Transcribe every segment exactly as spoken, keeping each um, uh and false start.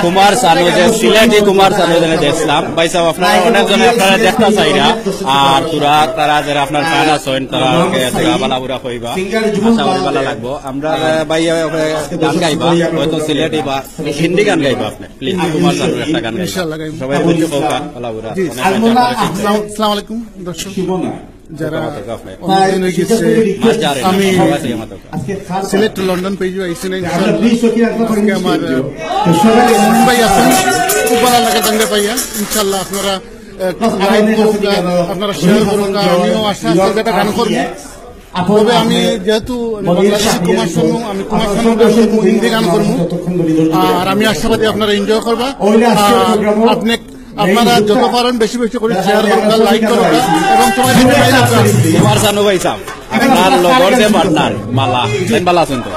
কুমার শানু, যে সিলেটি কুমার শানু যেন দেখলাম। ভাই সাহেব, আপনারা অনেকজনে আপনারা দেখতা চাইরা, আর তোরা তারা যারা আপনার ফ্যান আছেন, তারা বালা বুরা কইবা। আশা করি বালা লাগবো। আমরা, আহ, ভাই, আহ, গান গাইবা, হয়তো সিলেটি বা হিন্দি গান গাইবা আপনি। প্লিজ, কুমার শানুর একটা গান গাইবা। ইনশাআল্লাহ গাইবো। সবাই বলতে কওকা, বালা বুরা। জি। অনেক ভালো। আসসালামু আলাইকুম দর্শক, যারা অনেকদিন হয়ে গেছে, আমি সিলেট টু লন্ডন পেজে আইছি না, ইনশাআল্লাহ। আজকে আমার, আহ, ভাই আছেন, খুব ভালা লাগে তানরে পাইয়া। ইনশাআল্লাহ আপনারা, আহ, like করুন, আপনারা শেয়ার করুন, আমিও আশা আছে যেটা গান করবো। তবে আমি যেহেতু আমি বাংলাদেশি কুমার শানু, আমি কুমার শানুর গান করবো, হিন্দি গান করবো। আর আমি আশাবাদী আপনারা এনজয় করবা। আর আপনি, আপনারা যত পারেন বেশি বেশি করে শেয়ার করবা, লাইক করবা এবং সবাই মিলে কুমার শানু ভাই সাহেব, আপনার লগর যে পার্টনার মালা, তাইন বালা আছেন তো?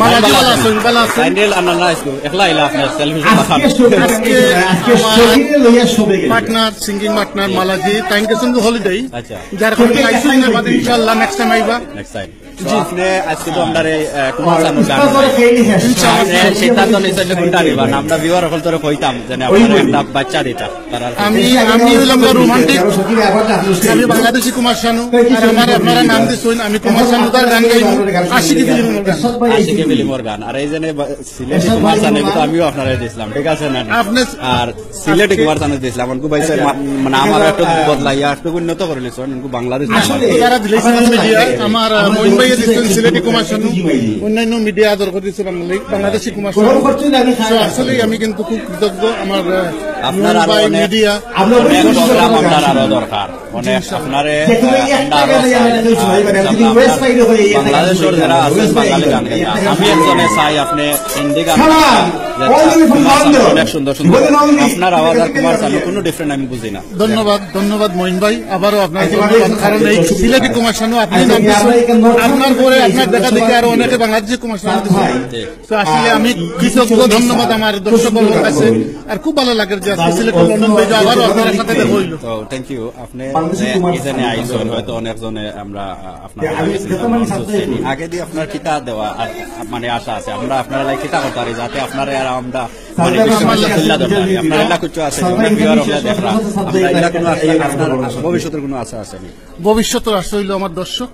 মালা জি বালা আছেন, বালা আছেন। তাইন রে আনা না আইছো, একলা আইলা আপনার সেলফি আজকে আমার partner, singing partner Mala G, thank you so much holiday। আচ্ছা। যার কারণে আইসো না, বাদে ইনশাআল্লাহ নেক্সট টাইম আইবা। Next time. তো আপনি আজকে তো আমরা এই, আহ, কুমার শানুর গান, আপনি সিদ্ধান্ত নিছেন যে কোনটা নিবা? না, আমরা ভিউয়ার হকলতরে কইতাম যে আপনারা একটা বাচ্চা দিতা। তারা আমি, আমি হইলাম গিয়া রোমান্টিক, আমি বাংলাদেশি কুমার শানু, আর আমার আপনারা নাম দিছইন, আমি কুমার শানু তার গান গাইমু, আশিকি ফিল্মর গান। আশিকি ফিল্মর গান। আর এই যে বা-, সিলেটি কুমার শানু, এগুলো তো আমিও আপনারে দিছিলাম, ঠিক আছে না? আপনি আর সিলেটি কুমার শানু দিছিলাম, অনকু ভাই স্যার মা-, মানে আমার একটু বদলাইয়া একটু উন্নত করে নিছেন, অনকু বাংলাদেশ। আসলে তারা দিলেন মিডিয়া, আমার, আহ, মঈন ভাইয়ে দিচ্ছেন সিলেটি কুমার শানু, অন্যান্য মিডিয়া আদর করে দিচ্ছে বাঙালি, বাংলাদেশি কুমার শানু। তো আসলেই আমি কিন্তু খুব কৃতজ্ঞ আমার, আহ, আপনার মঈন আরো ভাই অনেক, মিডিয়া। অনেক প্রোগ্রাম আপনার আরো দরকার। অনেক আপনারে, আহ, আমরা আরো চাই। আর বাংলাদেশর যারা আছেন বাঙালি গান গাইয়া, আমি একজনে চাই আপনি হিন্দি গান গাইয়া, অনেক সুন্দর সুন্দর। আপনার আওয়াজ আর কুমার শানু কোনো ডিফারেন্ট আমি বুঝি না। ধন্যবাদ, ধন্যবাদ মঈন ভাই, আবারও আপনার ধন্যবাদ, কারণ এই সিলেটি কুমার শানু আপনি নাম দিচ্ছেন, আপনার পরে আপনার দেখা দেখে আরো অনেকে বাংলাদেশি কুমার শানু দিচ্ছেন। জি। তো আসলে আমি কৃতজ্ঞ, ধন্যবাদ আমার দর্শক বন্ধুর কাছে। আর খুব ভালো লাগে যে আজকে সিলেট টু লন্ডন পেজে আবারও আপনার সাথে দেখা হইল। তো থ্যাংক ইউ। আপনি বাংলাদেশি যে কুমার ইজনে শানু আইসন, ধন্যবাদ। হয়তো অনেক জনে আমরা, আহ, আপনার যে আমি আগে যত মানে ছিলাম, সাবস্ক্রাইব বুঝতে করি। আগে দিয়ে আপনার কিতা দেওয়া আর, আহ, মানে আশা আছে, আমরা আপনার লাগি কিতা করতে পারি যাতে আপনারে আর আমরা মানে সাবস্ক্রাইব বিশ্বকাপ করতে খেলা পারি। ধরতে পারি। আপনার এলা কিছু আছে, সাবস্ক্রাইব আমরা ভিউয়ার করতে হকলে দেখরা, সাবস্ক্রাইব আমরা এলা কোনো আশা, করতে আপনার পারি। ভবিষ্যতের কোনো আশা আছে নি? ভবিষ্যতের আশা হইলো আমার দর্শক,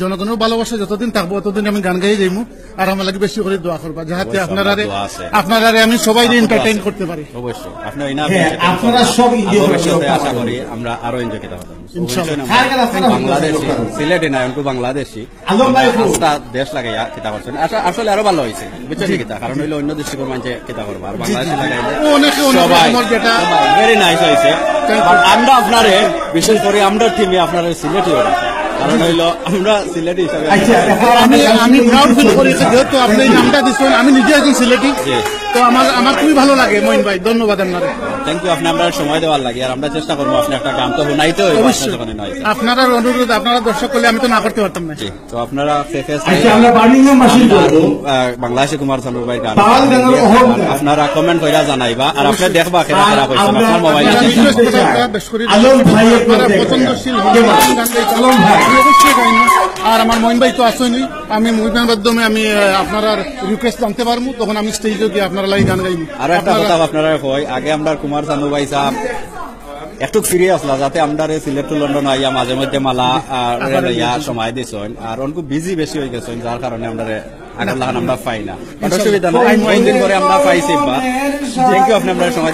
জনগণের ভালোবাসা যতদিন থাকবো, ততদিন আমি গান গাইয়া যাইমু। আর আমার লাগি বেশি করে দোয়া করবা, যাহাতে অবশ্যই, আপনারারে, দোয়া আছে। আপনারারে আমি সবাই আপনারা এন্টারটেইন আছে। করতে পারি। অবশ্যই। আপনি ওই না, হ্যাঁ, আপনারা সব এনজয় করবেন। ভবিষ্যতে আশা করি আমরা আরো এনজয় করতে পারবো। ইনশাআল্লাহ। অবশ্যই না। বাংলাদেশি, সিলেটি না, অনকু বাংলাদেশি। আলম ভাই, আস্তা দেশ লাগাইয়া কিতা করছেন। আস-, আসলে আরো ভালো হইছে। বুঝছেন নি কিতা? কারণ হইলো অন্য দৃষ্টিকোণ মানছে কিতা করবো। আর বাংলাদেশি লাগাইলে ও, অনেকে, অনেকে সবাই, আমার যেটা সবাই, very nice হইছে। Thank you। But আমরা আপনারে, বিশেষ করে আমরা টিমে আপনারে সিলেটি ওরা। কারণ হইলো আমরা সিলেটি হিসাবে আচ্ছা, এখন আমি, আমি, আমি proud feel করি যে যেহেতু আপনি এই নামটা দিচ্ছেন, আমি নিজে একজন সিলেটি। জি। তো আমার, আমার খুবই ভালো লাগে মঈন ভাই, ধন্যবাদ আপনারে। Thank you, আপনি আমরা সময় দেওয়ার লাগি, আর আমরা চেষ্টা করবো আপনি একটা গান তো হুনাইতে হইব, অবশ্যই। আপনার যখন হুনাইতে। আপনার অনুরোধ, আপনারা দর্শক করলে আমি তো না করতে পারতাম না। জি। তো আপনারা ফে-, ফেস আচ্ছা, আমরা বার্মিংহামবাসীর জন্য আহ, বাংলাদেশি কুমার শানু ভাইর গান। পাল গানের অহংকার। আপনারা কমেন্ট কইরা জানাইবা, আর আপনি দেখবা কেনা খারাপ হইছে, আমরা আপনার মোবাইল আপনারা আছে। রিকোয়েস্ট করতে চাই। আলম ভাইয়ের আপনারা প্রত্যেক পছন্দশীল হিন্দুস্তানি গান গাইতে আলম ভাই। আমি অবশ্যই গাইনি। আর আমার মঈন ভাই তো আছেনি, আমি মঈন ভাইর মাধ্যমে আমি, আহ, আপনারার রিকোয়েস্ট জানতে পারবো, তখন আমি স্টেজে গিয়ে আপনারা লাগি গান গাইবো। আর একটা আপনারা কথা আপনারা কই, আগে আমরা কুমার শানু ভাই সাহেব একটু ফিরে আসলা, যাতে আমরা রে সিলেট টু লন্ডন আইয়া মাঝে মধ্যে মালা আর আপনারা লইয়া সময় দিছইন, আর অনকু বিজি বেশি হয়ে গেছেন, যার কারণে আমরা রে আগর লাখান আমরা পাই না। But অসুবিধা নাই, অনেক দিন পরে আমরা পাইছি বা। Thank you, আপনি আমরা সময়